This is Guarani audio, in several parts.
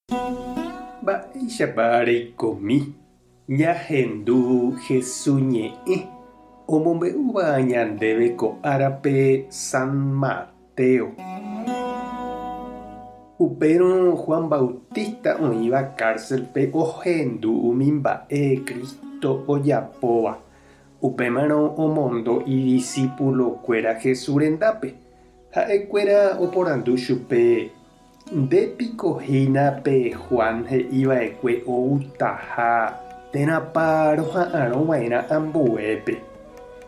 Mba'éichapa reikomi ñahendu Hesu ñe'ẽ omombe'úva ñandéve ko árape San Mateo? Upérõ Juan Bautista oĩva kárselpe ohendu umi mba'e Cristo ojapóva, upémarõ omondo idisipulokuéra Jesús rendápe. Ha'ekuéra oporandu chupe, Nde piko hína pe Juan he'i va'ekue outaha térãpa roha'arõ va'erã ambuépe?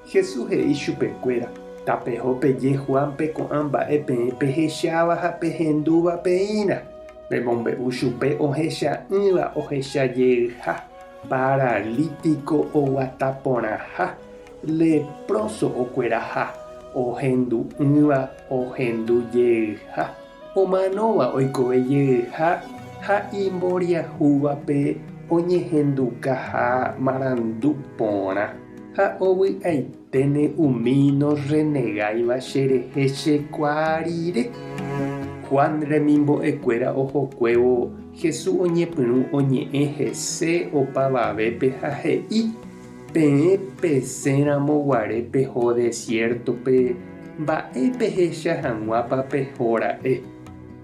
Jesús he'i chupekuéra, Tapeho peje Juánpe ko'ã mba'e peẽ pehecháva ha pehendúva peína. Pemombe'u chupe ohecha'ỹva ohecha jeyha, paralítiko oguata porãha, lepróso okueraha, ohendu'ỹva ohendu jeyha. Omanóva oikove jeyha ha imboriahúvape oñehendukaha marandu porã, ha ovy'aiténe umi norrenegáiva cherehe chekuaa rire. Juan remimbo'ekuéra ohokuévo, Jesús oñepyrũ oñe'ẽ hese opavavépe ha he'i, Peẽ pesẽ ramo guare peho desiértope, mba'e pehecha hag̃uápa peho ra'e?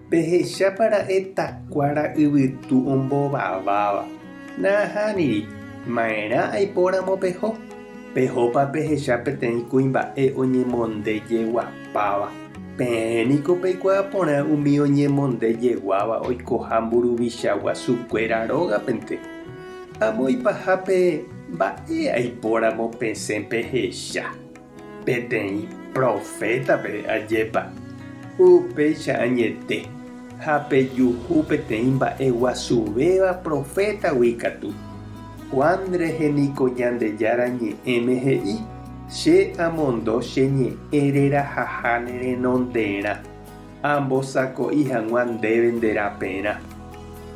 Pehechápa ra'e takuára yvytu ombovaváva? Nahániri, ma'erã aipóramo peho? Pehópa pehecha peteĩ kuimba'e oñemonde jeguapáva? Peẽ niko peikuaa porã umi oñemonde jeguáva oikoha mburuvicha guasukuéra rógapente. Amo ipahápe mba'e aipóramo pesẽ pehecha peteĩ profétape, ajépa? Upéicha añete, ha pejuhu peteĩ mba'e guasuvéva profétagui katu. Juan rehe niko Ñandejára Ñe'ẽme he'i, Che amondo che ñe'ẽ rerahaha ne renonderã. Ambosako'i hag̃ua ndéve nde raperã.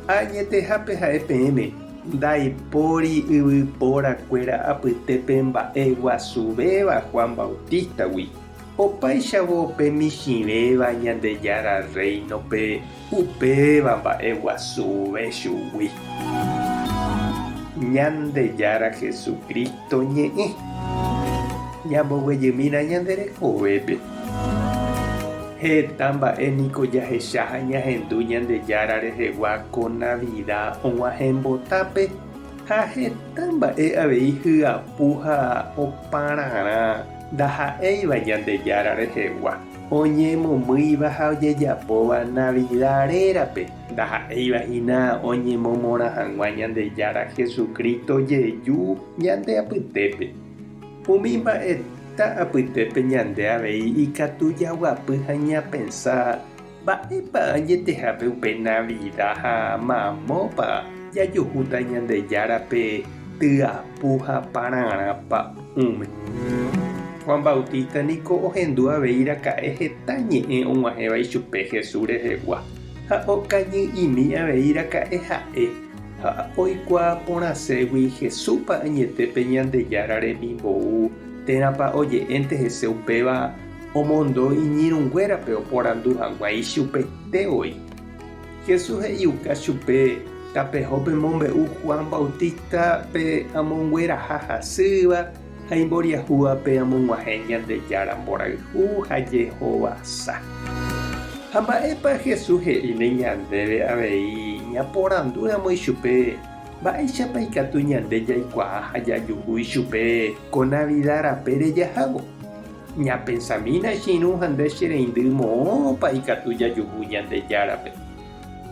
Añetehápe ha'e peẽme, ndaipóri yvyporakuéra apytépe mba'e guasuvéva Juan Bautista-gui. Opáichavo pe michĩvéva Ñandejára Rréinope, upéva mba'e guasuve chugui. Ñandejára Jesucristo ñe'ẽ. Ñamboguejymína ñande rekovépe. Heta mba'e niko jahecha ha ñahendu Ñandejára rehegua ko Navida og̃uahẽmbotápe ha heta mba'e avei hyapu ha opararã ndaha'éiva Ñandejára rehegua, oñemomýiva ha ojejapóva Navida rérape, ndaha'éiva hína oñemomorã hag̃ua Ñandejára Jesucristo jeju ñande apytépe. Umi mba'eta apytépe ñande avei ikatu jaguapy ha ñapensa mba'épa añetehápe upe Navida ha mamópa jajuhúta Ñandejárape tyapu ha pararã pa'ũme. Juan Bautista niko ohendu avei raka'e heta ñe'ẽ og̃uahẽva ichupe Jesús rehegua, ha okañy'imi avei raka'e ha'e. Ha oikuaa porãségui Jesúspa añete pe Ñandejára remimbou térãpa oje'énte hese upéva omondo iñirũnguérape oporandu hag̃ua ichupete voi. Jesús he'iuka chupe, Tapeho pemombe'u Juan Bautista-pe amongueraha hasýva ha imboriahúvape amog̃uahẽ Ñandejára mborayhu ha jehovasa. Ha mba'épa Jesús he'íne ñandéve avei ñaporandúramo ichupe mba'éichapa ikatu ñande jaikuaa ha jajuhu ichupe ko Navida rapére jahávo? Ñapensamína che irũ ha nde che reindy moõpa ikatu jajuhu Ñandejárape.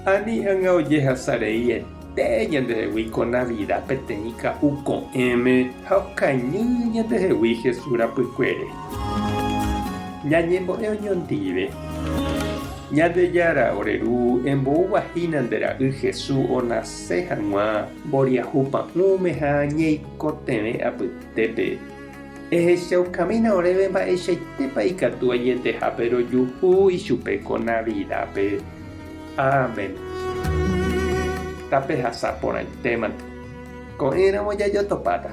Ani ág̃a ojehasa rei ete ñandehegui ko Navida peteĩ ka'u ko'ẽme ha okañy ñandehegui Jesús rapykuere. Ñañembo'e oñondive. Ñandejára ore Ru, emboúva hína nde Ra'y Jesús onase hag̃ua mboriahu pa'ũme ha ñeikotevẽ apytépe. Ehechaukamína oréve mba'eichaitépa ikatu añetehápe rojuhu ichupe ko Navidápe. Amén. Tapehasa porãitémante. Ko'ẽramo jajotopáta.